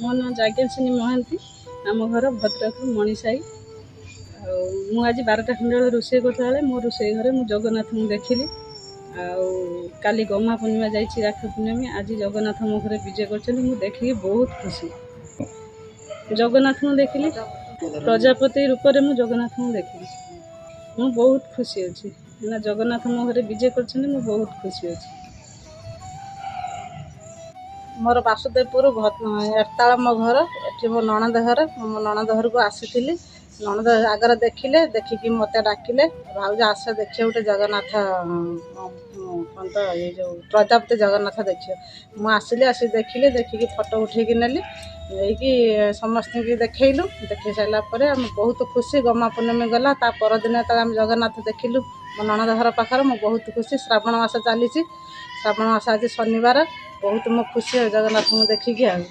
ମୋ ନାଁ ଯାଜ୍ଞସିନୀ ମହାନ୍ତି, ଆମ ଘର ଭଦ୍ରକ ମଣିସାହି। ଆଉ ମୁଁ ଆଜି 12ଟା ଖଣ୍ଡେ ବେଳେ ରୋଷେଇ କରୁଥିଲା ବେଳେ ମୋ ରୋଷେଇ ଘରେ ମୁଁ ଜଗନ୍ନାଥଙ୍କୁ ଦେଖିଲି। ଆଉ କାଲି ଗହ୍ମା ପୂର୍ଣ୍ଣିମା ଯାଇଛି, ରାଖୀ ପୂର୍ଣ୍ଣିମା, ଆଜି ଜଗନ୍ନାଥ ମୋ ଘରେ ବିଜେ କରିଛନ୍ତି। ମୁଁ ଦେଖିକି ବହୁତ ଖୁସି। ଜଗନ୍ନାଥଙ୍କୁ ଦେଖିଲି, ପ୍ରଜାପତି ରୂପରେ ମୁଁ ଜଗନ୍ନାଥଙ୍କୁ ଦେଖିଲି। ମୁଁ ବହୁତ ଖୁସି ଅଛି ନା, ଜଗନ୍ନାଥ ମୋ ଘରେ ବିଜେ କରିଛନ୍ତି। ମୁଁ ବହୁତ ଖୁସି ଅଛି। ମୋର ବାସୁଦେବପୁର ଏରତାଳ ମୋ ଘର। ଏଠି ମୋ ନଣନ୍ଦ ଘର। ମୁଁ ମୋ ନଣନ୍ଦ ଘରକୁ ଆସିଥିଲି। ନଣନ୍ଦ ଆଗରେ ଦେଖିଲେ, ଦେଖିକି ମୋତେ ଡାକିଲେ, ଭାଉଜ ଆସ ଦେଖିବ ଗୋଟେ ଜଗନ୍ନାଥ, କ'ଣ ତ ଏଇ ଯେଉଁ ପ୍ରଜାପତି ଜଗନ୍ନାଥ ଦେଖିବ। ମୁଁ ଆସିଲି, ଆସିକି ଦେଖିଲି, ଦେଖିକି ଫଟୋ ଉଠେଇକି ନେଲି, ନେଇକି ସମସ୍ତଙ୍କୁ ଦେଖେଇଲୁ। ଦେଖେଇ ସାରିଲା ପରେ ଆମେ ବହୁତ ଖୁସି। ଗହ୍ମା ପୂର୍ଣ୍ଣମୀ ଗଲା, ତା ପରଦିନ ଯେତେବେଳେ ଆମେ ଜଗନ୍ନାଥ ଦେଖିଲୁ ମୋ ନଣନ୍ଦ ଘର ପାଖରେ, ମୁଁ ବହୁତ ଖୁସି। ଶ୍ରାବଣ ମାସ ଚାଲିଛି, ଶ୍ରାବଣ ମାସ ଆଜି ଶନିବାର, ବହୁତ ମୁଁ ଖୁସି ଆଉ ଜଗନ୍ନାଥଙ୍କୁ ଦେଖିକି। ଆଉ